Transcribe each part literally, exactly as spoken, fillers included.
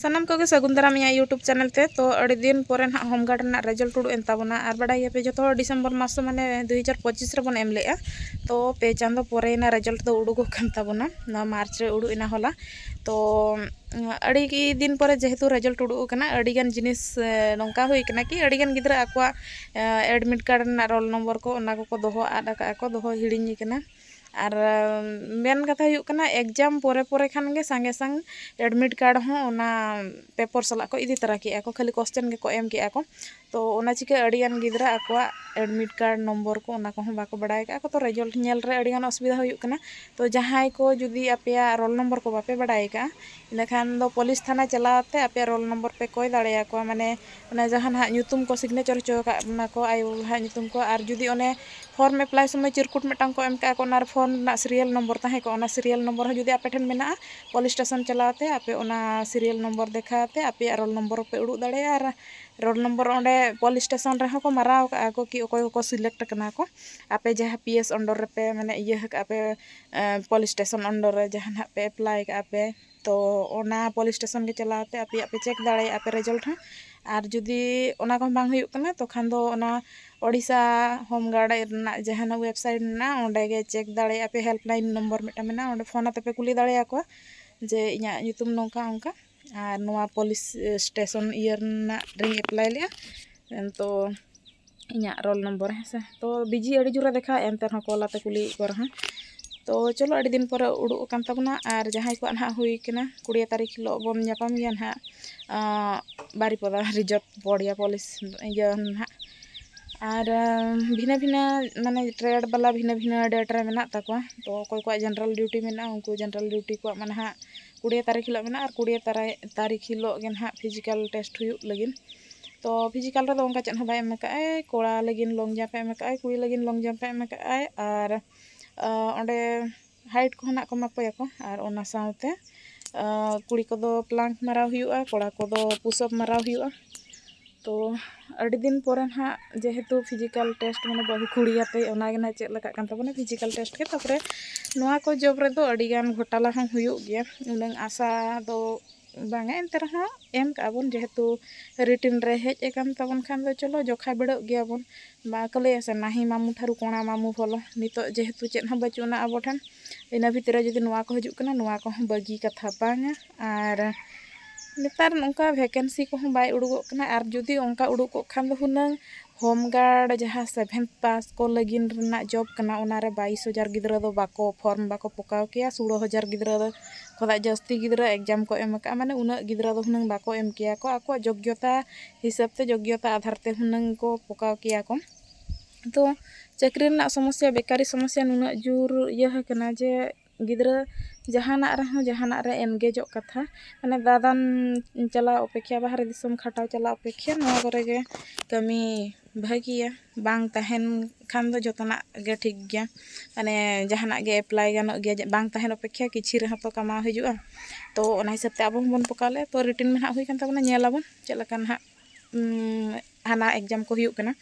ᱥᱟᱱᱟᱢ ᱠᱚᱜᱮ ᱥᱟᱹᱜᱩᱱ ᱫᱟᱨᱟᱢ ᱤᱧᱟᱹᱜ YouTube ᱪᱮᱱᱮᱞ ᱛᱮ᱾ ᱛᱚ ᱟᱹᱰᱤ ᱫᱤᱱ ᱯᱚᱨᱮ ᱱᱟᱦᱟᱜ ᱦᱳᱢ ᱜᱟᱨᱰ ᱨᱮᱱᱟᱜ ᱨᱮᱡᱟᱞᱴ ᱩᱰᱩᱠ ᱮᱱ ᱛᱟᱵᱚᱱᱟ᱾ ᱟᱨ ᱵᱟᱰᱟᱭ ᱜᱮᱭᱟᱯᱮ ᱡᱚᱛᱚ ᱦᱚᱲ ᱰᱤᱥᱮᱢᱵᱚᱨ ᱢᱟᱥ ᱫᱚ ᱢᱟᱱᱮ ᱫᱩ ᱦᱟᱡᱟᱨ ᱯᱚᱸᱪᱤᱥ ᱨᱮᱵᱚᱱ ᱮᱢ ᱞᱮᱫᱼᱟ᱾ ᱛᱚ ᱯᱮ ᱪᱟᱸᱫᱚ ᱯᱚᱨᱮᱭᱮᱱᱟ ᱨᱮᱡᱟᱞᱴ ᱫᱚ ᱩᱰᱩᱠᱚᱜ ᱠᱟᱱ ᱛᱟᱵᱚᱱᱟ᱾ ᱱᱚᱣᱟ ᱢᱟᱨᱪ ᱨᱮ ᱩᱰᱩᱠ ᱮᱱᱟ ᱦᱚᱞᱟ᱾ ᱛᱚ ᱟᱹᱰᱤ ᱫᱤᱱ ᱯᱚᱨᱮ ᱡᱮᱦᱮᱛᱩ ᱨᱮᱡᱟᱞᱴ ᱩᱰᱩᱠ ᱟᱠᱟᱱᱟ, ᱟᱹᱰᱤᱜᱟᱱ ᱡᱤᱱᱤᱥ ᱱᱚᱝᱠᱟ ᱦᱩᱭ ᱠᱟᱱᱟ ᱠᱤ ᱟᱹᱰᱤᱜᱟᱱ ᱜᱤᱫᱽᱨᱟᱹ ᱟᱠᱚᱣᱟᱜ ᱮᱰᱢᱤᱴ ᱠᱟᱨᱰ ᱨᱮᱱᱟᱜ ᱨᱳᱞ ᱱᱚᱢᱵᱚᱨ ᱠᱚ ᱚᱱᱟ ᱠᱚᱠᱚ ᱫᱚᱦᱚ ᱟᱫ ᱟᱠᱟᱫᱼᱟ ᱠᱚ, ᱫᱚᱦᱚ ᱦᱤᱲᱤᱧ ᱟᱠᱟᱱᱟ᱾ ᱟᱨ ᱢᱮᱱ ᱠᱟᱛᱷᱟ ᱦᱩᱭᱩᱜ ᱠᱟᱱᱟ ᱮᱠᱡᱟᱢ ᱯᱚᱨᱮ ᱯᱚᱨᱮ ᱠᱷᱟᱱ ᱜᱮ ᱥᱟᱸᱜᱮ ᱥᱟᱝ ᱮᱰᱢᱤᱴ ᱠᱟᱨᱰ ᱦᱚᱸ ᱚᱱᱟ ᱯᱮᱯᱚᱨ ᱥᱟᱞᱟᱜ ᱠᱚ ᱤᱫᱤ ᱛᱟᱨᱟ ᱠᱮᱜᱼᱟ ᱠᱚ, ᱠᱷᱟᱹᱞᱤ ᱠᱚᱥᱪᱮᱱ ᱜᱮᱠᱚ ᱮᱢ ᱠᱮᱜᱼᱟ ᱠᱚ᱾ ᱛᱚ ᱚᱱᱟ ᱪᱤᱠᱟᱹ ᱟᱹᱰᱤᱜᱟᱱ ᱜᱤᱫᱽᱨᱟᱹ ᱟᱠᱚᱣᱟᱜ ᱮᱰᱢᱤᱴ ᱠᱟᱨᱰ ᱱᱚᱢᱵᱚᱨ ᱠᱚ ᱚᱱᱟ ᱠᱚᱦᱚᱸ ᱵᱟᱠᱚ ᱵᱟᱲᱟᱭ ᱠᱟᱜᱼᱟ ᱠᱚ᱾ ᱛᱚ ᱨᱮᱡᱟᱞᱴ ᱧᱮᱞ ᱨᱮ ᱟᱹᱰᱤᱜᱟᱱ ᱚᱥᱩᱵᱤᱫᱷᱟ ᱦᱩᱭᱩᱜ ᱠᱟᱱᱟ᱾ ᱛᱚ ᱡᱟᱦᱟᱸᱭ ᱠᱚ ᱡᱩᱫᱤ ᱟᱯᱮᱭᱟᱜ ᱨᱳᱞ ᱱᱚᱢᱵᱚᱨ ᱠᱚ ᱵᱟᱯᱮ ᱵᱟᱲᱟᱭ ᱠᱟᱜᱼᱟ, ᱤᱱᱟᱹᱠᱷᱟᱱ ᱫᱚ ᱯᱩᱞᱤᱥ ᱛᱷᱟᱱᱟ ᱪᱟᱞᱟᱣ ᱛᱮ ᱟᱯᱮᱭᱟᱜ ᱨᱳᱞ ᱱᱚᱢᱵᱚᱨ ᱯᱮ ᱠᱚᱭ ᱫᱟᱲᱮᱭᱟᱠᱚᱣᱟ᱾ ᱢᱟᱱᱮ ᱚᱱᱟ ᱡᱟᱦᱟᱸ ᱱᱟᱦᱟᱜ ᱧᱩᱛᱩᱢ ᱠᱚ ᱥᱤᱜᱽᱱᱮᱪᱟᱨ ᱦᱚᱪᱚ ᱟᱠᱟᱫ ᱵᱚᱱᱟ ᱠᱚ, ᱟᱭᱳ ᱵᱟᱵᱟᱣᱟᱜ ᱧᱩᱛᱩᱢ ᱠᱚ, ᱟᱨ ᱡᱩᱫᱤ ᱚᱱᱮ ᱯᱷᱚᱨᱢ ᱮᱯᱞᱟᱭ ᱥᱚᱢᱚᱭ ᱪᱤᱨᱠᱩᱴ ᱢᱤᱫᱴᱟᱝ ᱠᱚ ᱮᱢ ᱠᱟᱜᱼᱟ ᱠᱚ, ᱚᱱᱟ ᱨᱮ ᱯᱷᱳᱱ ᱨᱮᱱᱟᱜ ᱥᱤᱨᱤᱭᱟᱞ ᱱᱚᱢᱵᱚᱨ ᱛᱟᱦᱮᱸ ᱠᱚᱜᱼᱟ, ᱚᱱᱟ ᱥᱤᱨᱤᱭᱟᱞ ᱱᱚᱢᱵᱚᱨ ᱦᱚᱸ ᱡᱩᱫᱤ ᱟᱯᱮ ᱴᱷᱮᱱ ᱢᱮᱱᱟᱜᱼᱟ, ᱯᱩᱞᱤᱥ ᱥᱴᱮᱥᱚᱱ ᱪᱟᱞᱟᱣ ᱛᱮ ᱟᱯᱮ ᱚᱱᱟ ᱥᱤᱨᱤᱭᱟᱞ ᱱᱚᱢᱵᱚᱨ ᱫᱮᱠᱷᱟᱣ ᱛᱮ ᱟᱯᱮᱭᱟᱜ ᱨᱳᱞ ᱱᱚᱢᱵᱚᱨ ᱦᱚᱸᱯᱮ ᱩᱰᱩᱠ ᱫᱟᱲᱮᱭᱟᱜᱼᱟ᱾ ᱟᱨ ᱨᱳᱞ ᱱᱚᱢᱵᱚᱨ ᱚᱸᱰᱮ ᱯᱩᱞᱤᱥ ᱥᱴᱮᱥᱚᱱ ᱨᱮᱦᱚᱸ ᱠᱚ ᱢᱟᱨᱟᱣ ᱠᱟᱜᱼᱟ ᱠᱚ ᱠᱤ ᱚᱠᱚᱭ ᱠᱚᱠᱚ ᱥᱤᱞᱮᱠᱴ ᱠᱟᱱᱟ ᱠᱚ, ᱟᱯᱮ ᱡᱟᱦᱟᱸ ᱯᱤ ᱮᱥ ᱟᱱᱰᱟᱨ ᱨᱮᱯᱮ ᱢᱟᱱᱮ ᱤᱭᱟᱹ ᱟᱠᱟᱫᱼᱟ ᱯᱮ, ᱯᱩᱞᱤᱥ ᱥᱴᱮᱥᱚᱱ ᱟᱱᱰᱟᱨ ᱨᱮ ᱡᱟᱦᱟᱸ ᱱᱟᱦᱟᱜ ᱯᱮ ᱮᱯᱞᱟᱭ ᱠᱟᱜᱼᱟ ᱯᱮ, ᱛᱚ ᱚᱱᱟ ᱯᱩᱞᱤᱥ ᱥᱴᱮᱥᱚᱱ ᱜᱮ ᱪᱟᱞᱟᱣ ᱛᱮ ᱟᱯᱮᱭᱟᱜ ᱯᱮ ᱪᱮᱠ ᱫᱟᱲᱮᱭᱟᱜᱼᱟ ᱯᱮ ᱨᱮᱡᱟᱞᱴ ᱦᱚᱸ᱾ ᱟᱨ ᱡᱩᱫᱤ ᱚᱱᱟ ᱠᱚᱦᱚᱸ ᱵᱟᱝ ᱦᱩᱭᱩᱜ ᱠᱟᱱᱟ, ᱛᱚᱠᱷᱟᱱ ᱫᱚ ᱚᱱᱟ ᱳᱰᱤᱥᱟ ᱦᱳᱢ ᱜᱟᱨᱰ ᱨᱮᱱᱟᱜ ᱡᱟᱦᱟᱱᱟᱜ ᱣᱮᱵᱥᱟᱭᱤᱴ ᱢᱮᱱᱟᱜᱼᱟ, ᱚᱸᱰᱮ ᱜᱮ ᱪᱮᱠ ᱫᱟᱲᱮᱭᱟᱜᱼᱟ ᱯᱮ᱾ ᱦᱮᱞᱯᱞᱟᱭᱤᱱ ᱱᱚᱢᱵᱚᱨ ᱢᱤᱫᱴᱟᱝ ᱢᱮᱱᱟᱜᱼᱟ, ᱚᱸᱰᱮ ᱯᱷᱳᱱ ᱟᱛᱮ ᱯᱮ ᱠᱩᱞᱤ ᱫᱟᱲᱮᱭᱟᱠᱚᱣᱟ ᱡᱮ ᱤᱧᱟᱹᱜ ᱧᱩᱛᱩᱢ ᱱᱚᱝᱠᱟ ᱚᱱᱠᱟ ᱟᱨ ᱱᱚᱣᱟ ᱯᱩᱞᱤᱥ ᱥᱴᱮᱥᱚᱱ ᱤᱭᱟᱹ ᱨᱮᱱᱟᱜ ᱨᱤᱧ ᱮᱯᱞᱟᱭ ᱞᱮᱜᱼᱟ, ᱛᱚ ᱤᱧᱟᱹᱜ ᱨᱳᱞ ᱱᱚᱢᱵᱚᱨ, ᱦᱮᱸ ᱥᱮ᱾ ᱛᱚ ᱵᱤᱡᱤ ᱟᱹᱰᱤ ᱡᱳᱨᱮ ᱫᱮᱠᱷᱟᱣᱮᱫᱼᱟ, ᱮᱱᱛᱮ ᱨᱮᱦᱚᱸ ᱠᱚᱞ ᱟᱛᱮ ᱠᱩᱞᱤᱭᱮᱫ ᱠᱚ ᱨᱮᱦᱚᱸ᱾ ᱛᱚ ᱪᱚᱞᱚ, ᱟᱹᱰᱤ ᱫᱤᱱ ᱯᱚᱨᱮ ᱩᱰᱩᱠ ᱟᱠᱟᱱ ᱛᱟᱵᱚᱱᱟ᱾ ᱟᱨ ᱡᱟᱦᱟᱸᱭ ᱠᱚᱣᱟᱜ ᱱᱟᱦᱟᱜ ᱦᱩᱭ ᱠᱟᱱᱟ, ᱠᱩᱲᱤ ᱛᱟᱹᱨᱤᱠᱷ ᱦᱤᱞᱳᱜ ᱵᱚᱱ ᱧᱟᱯᱟᱢ ᱜᱮᱭᱟ ᱱᱟᱦᱟᱜ, ᱟᱸ, ᱵᱟᱨᱤᱯᱚᱫᱟ ᱨᱤᱡᱚᱨᱵᱷ ᱵᱚᱲᱤᱭᱟ ᱯᱩᱞᱤᱥ ᱤᱭᱟᱹ ᱱᱟᱦᱟᱜ᱾ ᱟᱨ ᱟᱸ, ᱵᱷᱤᱱᱟᱹ ᱵᱷᱤᱱᱟᱹ ᱢᱟᱱᱮ ᱴᱨᱮᱰ ᱵᱟᱞᱟ ᱵᱷᱤᱱᱟᱹ ᱵᱷᱤᱱᱟᱹ ᱰᱮᱴ ᱨᱮ ᱢᱮᱱᱟᱜ ᱛᱟᱠᱚᱣᱟ᱾ ᱛᱚ ᱚᱠᱚᱭ ᱠᱚᱣᱟᱜ ᱡᱮᱱᱟᱨᱟᱞ ᱰᱤᱭᱩᱴᱤ ᱢᱮᱱᱟᱜᱼᱟ, ᱩᱱᱠᱩ ᱡᱮᱱᱟᱨᱟᱞ ᱰᱤᱭᱩᱴᱤ ᱠᱚᱣᱟᱜ ᱢᱟ ᱱᱟᱦᱟᱜ ᱠᱩᱲᱤ ᱛᱟᱹᱨᱤᱠᱷ ᱦᱤᱞᱳᱜ ᱢᱮᱱᱟᱜᱼᱟ, ᱟᱨ ᱠᱩᱲᱤ ᱛᱟᱨᱟ-, ᱛᱟᱹᱨᱤᱠᱷ ᱦᱤᱞᱳᱜ ᱜᱮ ᱱᱟᱦᱟᱜ ᱯᱷᱤᱡᱤᱠᱮᱞ ᱴᱮᱥᱴ ᱦᱩᱭᱩᱜ ᱞᱟᱹᱜᱤᱫ᱾ ᱛᱚ ᱯᱷᱤᱡᱤᱠᱮᱞ ᱨᱮᱫᱚ ᱚᱱᱠᱟ ᱪᱮᱫ ᱦᱚᱸ ᱵᱟᱭ ᱮᱢ ᱟᱠᱟᱫᱼᱟᱭ, ᱠᱚᱲᱟ ᱞᱟᱹᱜᱤᱫ ᱞᱚᱝ ᱡᱟᱢᱯ ᱮ ᱮᱢ ᱟᱠᱟᱫᱼᱟᱭ, ᱠᱩᱲᱤ ᱞᱟᱹᱜᱤᱫ ᱞᱚᱝ ᱡᱟᱢᱯ ᱮ ᱮᱢ ᱟᱠᱟᱫᱼᱟᱭ, ᱟᱨ ᱟᱸ, ᱚᱸᱰᱮ ᱦᱟᱭᱤᱴ ᱠᱚᱦᱚᱸ ᱱᱟᱜ ᱠᱚ ᱢᱟᱯᱟᱭᱟᱠᱚ᱾ ᱟᱨ ᱚᱱᱟ ᱥᱟᱶᱛᱮ, ᱟᱸ, ᱠᱩᱲᱤ ᱠᱚᱫᱚ ᱯᱞᱟᱝᱠ ᱢᱟᱨᱟᱣ ᱦᱩᱭᱩᱜᱼᱟ, ᱠᱚᱲᱟ ᱠᱚᱫᱚ ᱯᱩᱥ ᱟᱯ ᱢᱟᱨᱟᱣ ᱦᱩᱭᱩᱜᱼᱟ᱾ ᱛᱚ ᱟᱹᱰᱤ ᱫᱤᱱ ᱯᱚᱨᱮ ᱱᱟᱦᱟᱜ ᱡᱮᱦᱮᱛᱩ ᱯᱷᱤᱡᱤᱠᱮᱞ ᱴᱮᱥᱴ ᱢᱟᱱᱮ ᱵᱟᱹᱦᱩ ᱠᱩᱲᱤ ᱟᱛᱮ ᱚᱱᱟ ᱜᱮ ᱱᱟᱦᱟᱜ ᱪᱮᱫ ᱞᱮᱠᱟᱜ ᱠᱟᱱ ᱛᱟᱵᱚᱱᱟ ᱯᱷᱤᱡᱤᱠᱮᱞ ᱴᱮᱥᱴ ᱜᱮ᱾ ᱛᱟᱨᱯᱚᱨᱮ ᱱᱚᱣᱟ ᱠᱚ ᱡᱚᱵ ᱨᱮᱫᱚ ᱟᱹᱰᱤ ᱜᱟᱱ ᱜᱷᱚᱴᱟᱞᱟ ᱦᱚᱸ ᱦᱩᱭᱩᱜ ᱜᱮᱭᱟ, ᱩᱱᱟᱹᱝ ᱟᱥᱟ ᱫᱚ ᱵᱟᱝᱟ, ᱮᱱᱛᱮ ᱨᱮᱦᱚᱸ ᱮᱢ ᱠᱟᱜᱼᱟ ᱵᱚᱱ, ᱡᱮᱦᱮᱛᱩ ᱨᱤᱴᱤᱱ ᱨᱮ ᱦᱮᱡ ᱟᱠᱟᱱ ᱛᱟᱵᱚᱱ ᱠᱷᱟᱱ ᱫᱚ ᱪᱚᱞᱚ ᱡᱚᱠᱷᱟ ᱵᱤᱲᱟᱹᱜ ᱜᱮᱭᱟᱵᱚᱱ᱾ ᱵᱟᱠᱚ ᱞᱟᱹᱭᱟ ᱥᱮ, ᱱᱟᱹᱦᱤ ᱢᱟᱢᱩ ᱴᱷᱟᱹᱨᱩ ᱠᱚᱬᱟ ᱢᱟᱢᱩ ᱯᱷᱚᱞᱚ᱾ ᱱᱤᱛᱚᱜ ᱡᱮᱦᱮᱛᱩ ᱪᱮᱫ ᱦᱚᱸ ᱵᱟᱹᱪᱩᱜ ᱟᱱᱟ ᱟᱵᱚ ᱴᱷᱮᱱ, ᱤᱱᱟᱹ ᱵᱷᱤᱛᱤᱨ ᱨᱮ ᱡᱩᱫᱤ ᱱᱚᱣᱟ ᱠᱚ ᱦᱤᱡᱩᱜ ᱠᱟᱱᱟ, ᱱᱚᱣᱟ ᱠᱚᱦᱚᱸ ᱵᱟᱹᱜᱤ ᱠᱟᱛᱷᱟ ᱵᱟᱝᱟ᱾ ᱟᱨ ᱱᱮᱛᱟᱨ ᱱᱚᱝᱠᱟ ᱵᱷᱮᱠᱮᱱᱥᱤ ᱠᱚᱦᱚᱸ ᱵᱟᱭ ᱩᱰᱩᱠᱚᱜ ᱠᱟᱱᱟ, ᱟᱨ ᱡᱩᱫᱤ ᱚᱱᱠᱟ ᱩᱰᱩᱠᱚᱜ ᱠᱷᱟᱱ ᱫᱚ ᱦᱩᱱᱟᱹᱝ ᱦᱳᱢ ᱜᱟᱨᱰ ᱡᱟᱦᱟᱸ ᱥᱮᱵᱷᱮᱱᱛᱷ ᱯᱟᱥ ᱠᱚ ᱞᱟᱹᱜᱤᱫ ᱨᱮᱱᱟᱜ ᱡᱚᱵ ᱠᱟᱱᱟ, ᱚᱱᱟᱨᱮ ᱵᱟᱭᱤᱥ ᱦᱟᱡᱟᱨ ᱜᱤᱫᱽᱨᱟᱹ ᱫᱚ ᱵᱟᱠᱚ ᱯᱷᱚᱨᱢ ᱵᱟᱠᱚ ᱯᱚᱠᱟᱣ ᱠᱮᱭᱟ, ᱥᱳᱞᱳ ᱦᱟᱡᱟᱨ ᱜᱤᱫᱽᱨᱟᱹ ᱫᱚ ᱠᱷᱚᱱᱟᱜ ᱡᱟᱹᱥᱛᱤ ᱜᱤᱫᱽᱨᱟᱹ ᱮᱠᱡᱟᱢ ᱠᱚ ᱮᱢ ᱟᱠᱟᱫᱼᱟ, ᱢᱟᱱᱮ ᱩᱱᱟᱹᱜ ᱜᱤᱫᱽᱨᱟᱹ ᱫᱚ ᱦᱩᱱᱟᱹᱝ ᱵᱟᱠᱚ ᱮᱢ ᱠᱮᱭᱟ ᱠᱚ, ᱟᱠᱚᱣᱟᱜ ᱡᱳᱜᱽᱭᱚᱛᱟ ᱦᱤᱥᱟᱹᱵ ᱛᱮ, ᱡᱳᱜᱽᱭᱚᱛᱟ ᱟᱫᱷᱟᱨ ᱛᱮ ᱦᱩᱱᱟᱹᱝ ᱠᱚ ᱯᱚᱠᱟᱣ ᱠᱮᱭᱟ ᱠᱚ᱾ ᱛᱚ ᱪᱟᱹᱠᱨᱤ ᱨᱮᱱᱟᱜ ᱥᱚᱢᱚᱥᱥᱟ, ᱵᱮᱠᱟᱨᱤ ᱥᱚᱢᱚᱥᱥᱟ ᱱᱩᱱᱟᱹᱜ ᱡᱳᱨ ᱤᱭᱟᱹ ᱟᱠᱟᱱᱟ ᱡᱮ ᱜᱤᱫᱽᱨᱟᱹ ᱡᱟᱦᱟᱱᱟᱜ ᱨᱮᱦᱚᱸ, ᱡᱟᱦᱟᱱᱟᱜ ᱨᱮ ᱮᱱᱜᱮᱡᱚᱜ ᱠᱟᱛᱷᱟ, ᱢᱟᱱᱮ ᱫᱟᱫᱟᱱ ᱪᱟᱞᱟᱣ ᱚᱯᱮᱠᱷᱟ, ᱵᱟᱦᱨᱮ ᱫᱤᱥᱚᱢ ᱠᱷᱟᱴᱟᱣ ᱪᱟᱞᱟᱣ ᱚᱯᱮᱠᱷᱟ, ᱱᱚᱣᱟ ᱠᱚᱨᱮ ᱜᱮ ᱠᱟᱹᱢᱤ ᱵᱷᱟᱹᱜᱤᱭᱟ᱾ ᱵᱟᱝ ᱛᱟᱦᱮᱱ ᱠᱷᱟᱱ ᱫᱚ ᱡᱚᱛᱚᱱᱟᱜ ᱜᱮ ᱴᱷᱤᱠ ᱜᱮᱭᱟ, ᱢᱟᱱᱮ ᱡᱟᱦᱟᱱᱟᱜ ᱜᱮ ᱮᱯᱞᱟᱭ ᱜᱟᱱᱚᱜ ᱜᱮᱭᱟ᱾ ᱵᱟᱝ ᱛᱟᱦᱮᱱ ᱚᱯᱮᱠᱷᱟ ᱠᱤᱪᱷᱤ ᱨᱮᱦᱚᱸ ᱛᱚ ᱠᱟᱢᱟᱣ ᱦᱤᱡᱩᱜᱼᱟ᱾ ᱛᱚ ᱚᱱᱟ ᱦᱤᱥᱟᱹᱵ ᱛᱮ ᱟᱵᱚ ᱦᱚᱸᱵᱚᱱ ᱯᱚᱠᱟᱣ ᱞᱮᱫᱼᱟ᱾ ᱛᱚ ᱨᱤᱴᱤᱱ ᱢᱟ ᱱᱟᱦᱟᱜ ᱦᱩᱭ ᱠᱟᱱ ᱛᱟᱵᱚᱱᱟ, ᱧᱮᱞ ᱟᱵᱚᱱ ᱪᱮᱫ ᱞᱮᱠᱟ ᱱᱟᱦᱟᱜ ᱩᱸ, ᱦᱟᱱᱟ ᱮᱠᱡᱟᱢ ᱠᱚ ᱦᱩᱭᱩᱜ ᱠᱟᱱᱟ᱾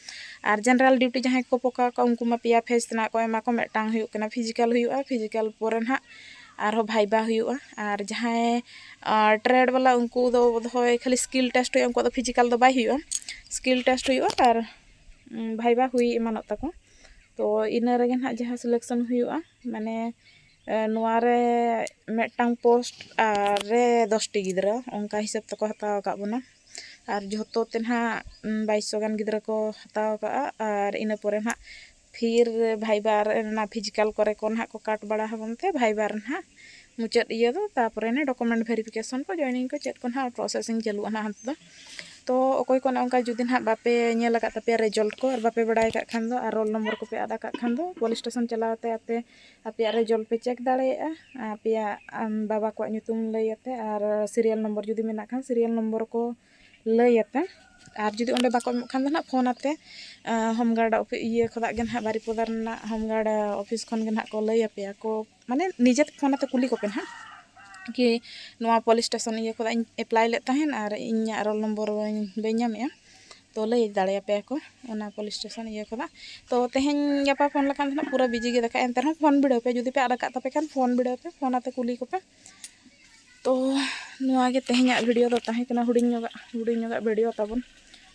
ᱟᱨ ᱡᱮᱱᱟᱨᱮᱞ ᱰᱤᱭᱩᱴᱤ ᱡᱟᱦᱟᱸᱭ ᱠᱚ ᱯᱚᱠᱟᱣ ᱠᱟᱜᱼᱟ, ᱩᱱᱠᱩ ᱢᱟ ᱯᱮᱭᱟ ᱯᱷᱮᱡᱽ ᱛᱮᱱᱟᱜ ᱠᱚ ᱮᱢᱟ ᱠᱚ, ᱢᱤᱫᱴᱟᱝ ᱦᱩᱭᱩᱜ ᱠᱟᱱᱟ ᱯᱷᱤᱡᱤᱠᱟᱞ ᱦᱩᱭᱩᱜᱼᱟ, ᱯᱷᱤᱡᱤᱠᱟᱞ ᱯᱚᱨᱮ ᱱᱟᱦᱟᱜ ᱟᱨᱦᱚᱸ ᱵᱷᱟᱭᱵᱟ ᱦᱩᱭᱩᱜᱼᱟ᱾ ᱟᱨ ᱡᱟᱦᱟᱸᱭ ᱴᱨᱮᱰ ᱵᱟᱞᱟ, ᱩᱱᱠᱩ ᱫᱚ ᱵᱳᱫᱷᱚᱭ ᱠᱷᱟᱹᱞᱤ ᱥᱠᱤᱞ ᱴᱮᱥᱴ ᱦᱩᱭᱩᱜᱼᱟ, ᱩᱱᱠᱩᱣᱟᱜ ᱫᱚ ᱯᱷᱤᱡᱤᱠᱟᱞ ᱫᱚ ᱵᱟᱭ ᱦᱩᱭᱩᱜᱼᱟ, ᱥᱠᱤᱞ ᱴᱮᱥᱴ ᱦᱩᱭᱩᱜᱼᱟ ᱟᱨ ᱩᱸ, ᱵᱷᱟᱭᱵᱟ ᱦᱩᱭ ᱮᱢᱟᱱᱚᱜ ᱛᱟᱠᱚ᱾ ᱛᱚ ᱤᱱᱟᱹ ᱨᱮᱜᱮ ᱱᱟᱦᱟᱜ ᱡᱟᱦᱟᱸ ᱥᱤᱞᱮᱠᱥᱚᱱ ᱦᱩᱭᱩᱜᱼᱟ, ᱢᱟᱱᱮ ᱮ, ᱱᱚᱣᱟ ᱨᱮ ᱢᱤᱫᱴᱟᱝ ᱯᱳᱥᱴ ᱟᱨ ᱨᱮ ᱫᱚᱥᱴᱤ ᱜᱤᱫᱽᱨᱟᱹ, ᱚᱱᱠᱟ ᱦᱤᱥᱟᱹᱵ ᱛᱮᱠᱚ ᱦᱟᱛᱟᱣ ᱟᱠᱟᱫ ᱵᱚᱱᱟ᱾ ᱟᱨ ᱡᱷᱚᱛᱚ ᱛᱮ ᱱᱟᱦᱟᱜ, ᱩᱸ, ᱵᱟᱭᱤᱥ ᱥᱚ ᱜᱟᱱ ᱜᱤᱫᱽᱨᱟᱹ ᱠᱚ ᱦᱟᱛᱟᱣ ᱟᱠᱟᱫᱼᱟ᱾ ᱟᱨ ᱤᱱᱟᱹ ᱯᱚᱨᱮ ᱱᱟᱦᱟᱜ ᱯᱷᱤᱨ ᱵᱷᱟᱭᱵᱟ ᱨᱮ ᱚᱱᱟ ᱯᱷᱤᱡᱤᱠᱟᱞ ᱠᱚᱨᱮ ᱠᱚ ᱱᱟᱦᱟᱜ ᱠᱚ ᱠᱟᱴ ᱵᱟᱲᱟ ᱟᱵᱚᱱ ᱛᱮ, ᱵᱷᱟᱭᱵᱟ ᱨᱮ ᱱᱟᱦᱟᱜ ᱢᱩᱪᱟᱹᱫ ᱤᱭᱟᱹ ᱫᱚ, ᱛᱟᱨᱯᱚᱨᱮ ᱱᱟᱦᱟᱜ ᱰᱚᱠᱩᱢᱮᱱᱴ ᱵᱷᱮᱨᱤᱯᱷᱤᱠᱮᱥᱚᱱ ᱠᱚ, ᱡᱚᱭᱮᱱᱤᱝ ᱠᱚ, ᱪᱮᱫ ᱠᱚ ᱱᱟᱦᱟᱜ ᱯᱨᱚᱥᱮᱥᱤᱝ ᱪᱟᱹᱞᱩᱜᱼᱟ ᱱᱟᱦᱟᱜ ᱦᱟᱱᱛᱮ ᱫᱚ᱾ ᱛᱚ ᱚᱠᱚᱭ ᱠᱚ ᱚᱱᱮ ᱚᱱᱠᱟ ᱡᱩᱫᱤ ᱱᱟᱦᱟᱜ ᱵᱟᱯᱮ ᱧᱮᱞ ᱟᱠᱟᱫ ᱛᱟᱯᱮᱭᱟ ᱨᱮᱡᱟᱞᱴ ᱠᱚ ᱟᱨ ᱵᱟᱯᱮ ᱵᱟᱲᱟᱭ ᱟᱠᱟᱫ ᱠᱷᱟᱱ ᱫᱚ, ᱟᱨ ᱨᱳᱞ ᱱᱚᱢᱵᱚᱨ ᱠᱚᱯᱮ ᱟᱫ ᱟᱠᱟᱫ ᱠᱷᱟᱱ ᱫᱚ, ᱯᱩᱞᱤᱥ ᱥᱴᱮᱥᱚᱱ ᱪᱟᱞᱟᱣ ᱠᱟᱛᱮ ᱟᱯᱮ ᱟᱯᱮᱭᱟᱜ ᱨᱮᱡᱟᱞᱴ ᱯᱮ ᱪᱮᱠ ᱫᱟᱲᱮᱭᱟᱜᱼᱟ, ᱟᱯᱮᱭᱟᱜ, ᱟᱢ, ᱵᱟᱵᱟ ᱠᱚᱣᱟᱜ ᱧᱩᱛᱩᱢ ᱞᱟᱹᱭ ᱟᱛᱮ ᱟᱨ ᱥᱤᱨᱤᱭᱟᱞ ᱱᱚᱢᱵᱚᱨ ᱡᱩᱫᱤ ᱢᱮᱱᱟᱜ ᱠᱷᱟᱱ, ᱥᱤᱨᱤᱭᱟᱞ ᱱᱚᱢᱵᱚᱨ ᱠᱚ ᱞᱟᱹᱭ ᱟᱛᱮ᱾ ᱟᱨ ᱡᱩᱫᱤ ᱚᱸᱰᱮ ᱵᱟᱠᱚ ᱮᱢᱚᱜ ᱠᱷᱟᱱ ᱫᱚ ᱱᱟᱦᱟᱜ ᱯᱷᱳᱱ ᱟᱛᱮ, ᱟᱸ, ᱦᱳᱢ ᱜᱟᱨᱰ ᱚᱯᱷᱤ-, ᱤᱭᱟᱹ ᱠᱷᱚᱱᱟᱜ ᱜᱮ ᱱᱟᱦᱟᱜ, ᱵᱟᱨᱤᱯᱚᱫᱟ ᱨᱮᱱᱟᱜ ᱦᱳᱢ ᱜᱟᱨᱰ ᱚᱯᱷᱤᱥ ᱠᱷᱚᱱ ᱜᱮ ᱱᱟᱦᱟᱜ ᱠᱚ ᱞᱟᱹᱭ ᱟᱯᱮᱭᱟ ᱠᱚ, ᱢᱟᱱᱮ ᱱᱤᱡᱮ ᱛᱮ ᱯᱷᱳᱱ ᱟᱛᱮ ᱠᱩᱞᱤ ᱠᱚᱯᱮ ᱱᱟᱦᱟᱜ ᱠᱤ ᱱᱚᱣᱟ ᱯᱩᱞᱤᱥ ᱥᱴᱮᱥᱚᱱ ᱤᱭᱟᱹ ᱠᱷᱚᱱᱟᱜ ᱤᱧ ᱮᱯᱞᱟᱭ ᱞᱮᱫ ᱛᱟᱦᱮᱸᱫ ᱟᱨ ᱤᱧᱟᱹᱜ ᱨᱳᱞ ᱱᱚᱢᱵᱚᱨ ᱵᱟᱹᱧ, ᱵᱟᱹᱧ ᱧᱟᱢᱮᱜᱼᱟ, ᱛᱚ ᱞᱟᱹᱭ ᱫᱟᱲᱮᱭᱟᱯᱮᱭᱟ ᱠᱚ ᱚᱱᱟ ᱯᱩᱞᱤᱥ ᱥᱴᱮᱥᱚᱱ ᱤᱭᱟᱹ ᱠᱷᱚᱱᱟᱜ᱾ ᱛᱚ ᱛᱮᱦᱮᱧ ᱜᱟᱯᱟ ᱯᱷᱳᱱ ᱞᱮᱠᱷᱟᱱ ᱫᱚ ᱱᱟᱦᱟᱜ ᱯᱩᱨᱟᱹ ᱵᱤᱡᱤ ᱜᱮ ᱫᱮᱠᱷᱟᱜᱼᱟ, ᱮᱱᱛᱮ ᱨᱮᱦᱚᱸ ᱯᱷᱳᱱ ᱵᱤᱰᱟᱹᱣ ᱯᱮ, ᱡᱩᱫᱤ ᱯᱮ ᱟᱫ ᱟᱠᱟᱫ ᱛᱟᱯᱮ ᱠᱷᱟᱱ ᱯᱷᱳᱱ ᱵᱤᱰᱟᱹᱣ ᱯᱮ, ᱯᱷᱳᱱ ᱟᱛᱮ ᱠᱩᱞᱤ ᱠᱚᱯᱮ᱾ ᱛᱚ ᱱᱚᱣᱟ ᱜᱮ ᱛᱮᱦᱮᱧᱟᱜ ᱵᱷᱤᱰᱤᱭᱳ ᱫᱚ ᱛᱟᱦᱮᱸ ᱠᱟᱱᱟ, ᱦᱩᱰᱤᱧ ᱧᱚᱜᱟᱜ ᱦᱩᱰᱤᱧ ᱧᱚᱜᱟᱜ ᱵᱷᱤᱰᱤᱭᱳ ᱛᱟᱵᱚᱱ᱾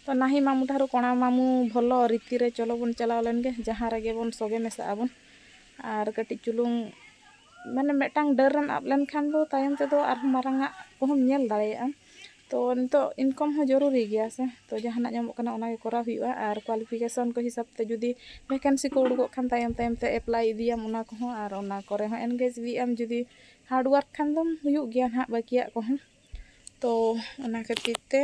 ᱛᱚ ᱱᱟᱦᱤ ᱢᱟᱢᱩ ᱴᱷᱟᱨᱩ ᱠᱚᱲᱟ ᱢᱟᱢᱩ ᱵᱷᱚᱞᱚ ᱨᱤᱛᱤ ᱨᱮ ᱪᱚᱞᱚ ᱵᱚᱱ ᱪᱟᱞᱟᱣ ᱞᱮᱱ ᱜᱮ, ᱡᱟᱦᱟᱸ ᱨᱮᱜᱮ ᱵᱚᱱ ᱥᱚᱜᱮ ᱢᱮᱥᱟᱜ ᱟᱵᱚᱱ᱾ ᱟᱨ ᱠᱟᱹᱴᱤᱡ ᱪᱩᱞᱩᱝ ᱢᱟᱱᱮ ᱢᱤᱫᱴᱟᱝ ᱰᱟᱹᱨ ᱨᱮᱢ ᱟᱵ ᱞᱮᱱᱠᱷᱟᱱ ᱫᱚ ᱛᱟᱭᱚᱢ ᱛᱮᱫᱚ ᱟᱨᱦᱚᱸ ᱢᱟᱨᱟᱝ ᱟᱜ ᱠᱚᱦᱚᱸᱢ ᱧᱮᱞ ᱫᱟᱲᱮᱭᱟᱜᱼᱟ᱾ ᱛᱚ ᱱᱤᱛᱚᱜ ᱤᱱᱠᱟᱢ ᱦᱚᱸ ᱡᱚᱨᱩᱨᱤ ᱜᱮᱭᱟ ᱥᱮ᱾ ᱛᱚ ᱡᱟᱦᱟᱱᱟᱜ ᱧᱟᱢᱚᱜ ᱠᱟᱱᱟ ᱚᱱᱟ ᱜᱮ ᱠᱚᱨᱟᱣ ᱦᱩᱭᱩᱜᱼᱟ᱾ ᱟᱨ ᱠᱳᱣᱟᱞᱤᱯᱷᱤᱠᱮᱥᱚᱱ ᱠᱚ ᱦᱤᱥᱟᱹᱵ ᱛᱮ ᱡᱩᱫᱤ ᱵᱷᱮᱠᱮᱱᱥᱤ ᱠᱚ ᱩᱰᱩᱠᱚᱜ ᱠᱷᱟᱱ ᱛᱟᱭᱚᱢ ᱛᱟᱭᱚᱢ ᱛᱮ ᱮᱯᱞᱟᱭ ᱤᱫᱤᱭᱟᱢ ᱚᱱᱟ ᱠᱚᱦᱚᱸ, ᱟᱨ ᱚᱱᱟ ᱠᱚᱨᱮ ᱦᱚᱸ ᱮᱱᱜᱮᱡᱽ ᱤᱫᱤᱜ ᱟᱢ᱾ ᱡᱩᱫᱤ ᱦᱟᱨᱰ ᱣᱟᱨᱠ ᱠᱷᱟᱱ ᱫᱚᱢ ᱦᱩᱭᱩᱜ ᱜᱮᱭᱟ ᱱᱟᱦᱟᱜ ᱵᱟᱹᱠᱤᱭᱟᱜ ᱠᱚᱦᱚᱸ᱾ ᱛᱚ ᱚᱱᱟ ᱠᱷᱟᱹᱛᱤᱨ ᱛᱮ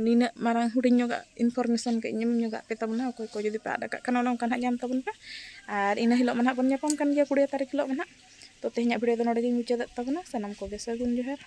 ᱱᱤᱱᱟᱹᱜ ᱢᱟᱨᱟᱝ ᱦᱩᱰᱤᱧ ᱧᱚᱜᱟᱜ ᱤᱱᱯᱷᱚᱨᱢᱮᱥᱚᱱ ᱠᱟᱹᱡ ᱤᱧ ᱮᱢ ᱧᱚᱜᱟᱜ ᱯᱮ ᱛᱟᱵᱚᱱᱟ᱾ ᱚᱠᱚᱭ ᱠᱚ ᱡᱩᱫᱤ ᱯᱮ ᱟᱫ ᱟᱠᱟᱫ ᱠᱷᱟᱱ ᱚᱱᱮ ᱚᱱᱠᱟ ᱱᱟᱦᱟᱜ ᱧᱟᱢ ᱛᱟᱵᱚᱱ ᱯᱮ᱾ ᱟᱨ ᱤᱱᱟᱹ ᱦᱤᱞᱳᱜ ᱢᱟ ᱱᱟᱦᱟᱜ ᱵᱚᱱ ᱧᱟᱯᱟᱢ ᱠᱟᱱ ᱜᱮᱭᱟ, ᱠᱩᱲᱤ ᱛᱟᱹᱨᱤᱠᱷ ᱦᱤᱞᱳᱜ ᱢᱟ ᱱᱟᱦᱟᱜ᱾ ᱛᱚ ᱛᱮᱦᱮᱧᱟᱜ ᱵᱷᱤᱰᱤᱭᱳ ᱫᱚ ᱱᱚᱰᱮ ᱜᱤᱧ ᱢᱩᱪᱟᱹᱫᱮᱫ ᱛᱟᱵᱚᱱᱟ᱾ ᱥᱟᱱᱟᱢ ᱠᱚᱜᱮ ᱥᱟᱹᱜᱩᱱ ᱡᱚᱦᱟᱨ᱾